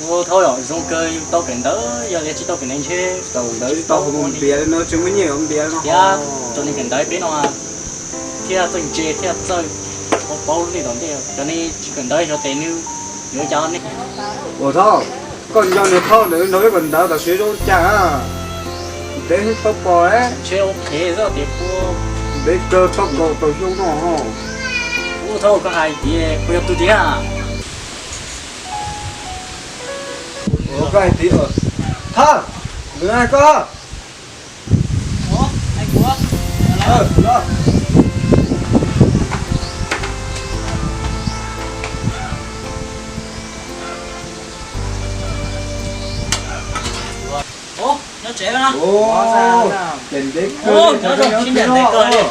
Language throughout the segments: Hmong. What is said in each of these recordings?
Ua thaub yom, zoo kawg yus tau kawm ntawv, yog tias tsis tau kawm ntawv ntshe tsis tau mus npias no, tsis muaj nyiaj yuav npias no thiab. Cov neeg kawm ntawv peb no thiaj txawj ntse thiaj txawj paub lub neej tom ntej. Cov neeg tsis kawm ntawv xyov tes nws yuav cas ne. Ua thaub, koj nco nws thaub ntawd nrog peb kawm ntawv tam sim zoo cas? Ntev heev tau pom ntshe ua phem xwb tias kuv ntev kawg txog kaum tawm xyoo no. Ua thaub, koj hais tias kuv yog tus tiag. Koj hais tias, thab, nws hais koj. Nyob tsev na. Nyob zoo, sib ncaim ntev kawg li.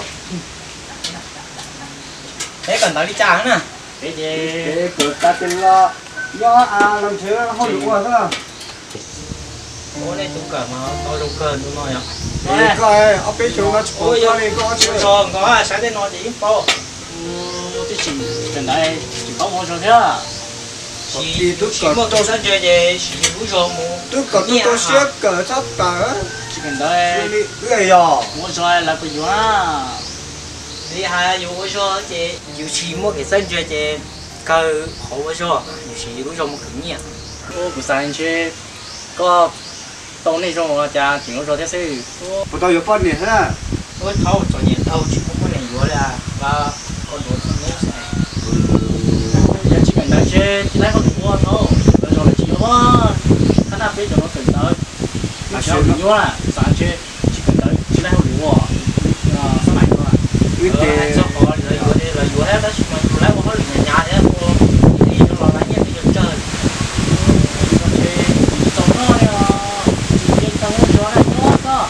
Peb kawm ntawv li cas na? Peb ces kawm tas ces los nyob los nrhiav hauj lwm ua xwb. Ua nej tus kawm mas tau zoo kawg tus no yom. Koj ob peb xyoo no tsis pom koj li, koj tsis zoo nkauj, saib tej no ces yeej paub. Twb tsis kawm ntawv tsis paub ua zog thiab. Twb kawm tsis muaj tus sab ntse ces siv lub zog mus, twb kawm tsis tau siab kawm txhob tawm. Tsis kawm ntawv li wb yog ua zog lawv puas yuav? Li hais yus ua zog ces yus tsis muaj kev txawj ntse ces kawg qhov ua zog, yus siv yus lub zog mus khwv nyiaj. Kuv xav ntshe koj tau neeg zoo ua cas tseem ua zog thiab xwb. Puas tau yuav poj niam thiab? Ua thaub txom nyem tau tsis muaj poj niam yuav li, koj yuav txog neb xwb. Yog tsis kawm ntawv ntshe tsis laib hauj lwm ua thaub, lawv zos lawv tsis yuav. Thab naj peb cov no kawm ntawv, tsis hauj lwm nyuaj, xav ntshe tsis kawm ntawv tsis laib hauj lwm ua. Xab maim no, wb ces txog qhov lawv yuav, lawv yuav thiab tab sis mas yus laib ua hauj lwm hnyav hnyav thiab ua li no los laib nyiaj twb yuav tsawg. Ntshe tsis tau noj li os, tsis tau muaj zog na koj.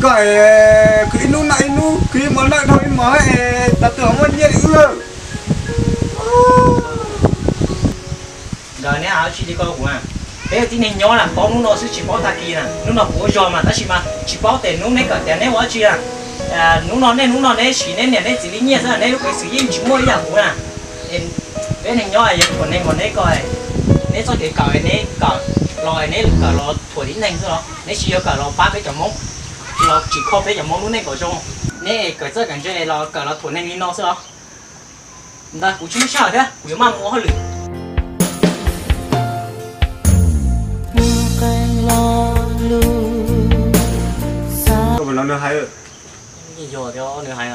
Koj khwv ib hnub noj ib hnub, khwv ib hmos noj dhau ib hmos, tas twg ho muaj nyiaj li wb. Nkawd neb hais tsis li koj kuv na. Peb tib neeg nyob na paub hnub no xwb tsis paub tag kis na. Hnub no kuv ua zog mas tab sis mas tsis paub tes hnub neb kawm tias neb ua dab tsi na. Hnub no nej, hnub no neb siv neb niam neb txiv li nyiaj xwb, neb lub peev xwm yeej tsis muaj ib yam kuv na. Peb neeg nyob yog thuam neeg mas neb ko, neb txoj kev kawm neb kawm los neb kawm los thuam tib neeg xwb los neb tsis yog kawm los pab peb cov Hmoob, los tsis kho peb cov Hmoob lub neej kom zoo. Neb kawm txawj kawm ntse los kawm los thuam neeg li no xwb los. Ntawd kuv tsis muaj sij hawm thiab, kuv yuav maj mus ua hauj lwm. Yog tias nws hais,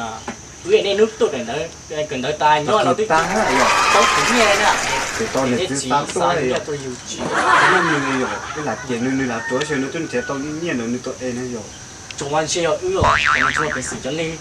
wb nej hnub tuaj kawm ntawv, kawm ntawv tas nyob no twb tsis paub khwv nyiaj na. Niam thiab txiv xa nyiaj rau yus tsis, lam ces nws lam tuav xyov nws twb nrhiav tau nyiaj ntawd nws tuaj es no yog. Tsuas mas ntshe yog wb os, tsuas mas peev xwm cov neeg.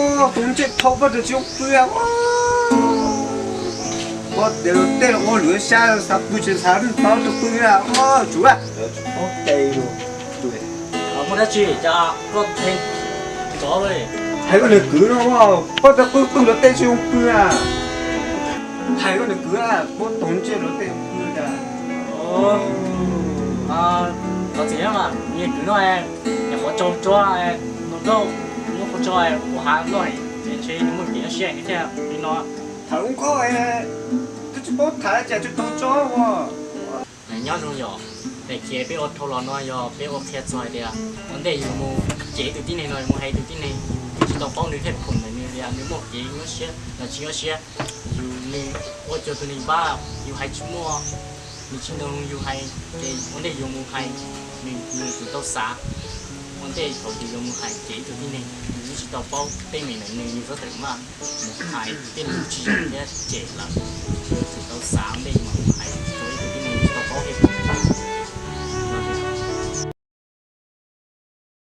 Thaum tus ntsej thau poj tus tsis pw, poj tes los tej los ua lwm xyab xav pw tsis xav tau tus pw na, tsuav. Muaj dab tsi cas koj theej ntxov li? Hais koj nws kwv no, poj tes qw qw los tej tsis zoo pw na. Hais koj nws kwv na, poj tus ntsej los tej pw na. Thov txim mas, nws kwv no, nyuam qhuav tsaug tsuag, nws nkauj muab qhuav tso ua hav no, ntshe nws muaj kev nyuaj siab thiaj li no. Tham lub nkauj, twb tsis paub tham cas tsis tau tso ua. Nyob zoo yom, daim khiav peb ua dhau los no yog peb ua qhia txog hais tias ua ntej yus mus cem ib tug tib neeg no, yus mus hais ib tug tib neeg, yus tsis tau paub nws thiaj pom ntawm nws tias nws muaj kev nyuaj siab los tsis nyuaj siab. Yus, nws ua cuag tus neeg npab, yus hais tsis muaj, nws tsis ntoog yus hais, ces ua ntej yus mus hais, nws, nws tseem tau xav. Ua ntej thaum yus yuav mus hais cem ib tug tib neeg, yus tsis tau paub teeb meem ntawm nws, nws txhob tawm maj mus hais tej lus tsis zoo thiab cem lawm. Yus tseem tau xav ua ntej mas mus hais rau ib tug tib neeg yus tsis tau paub thiab.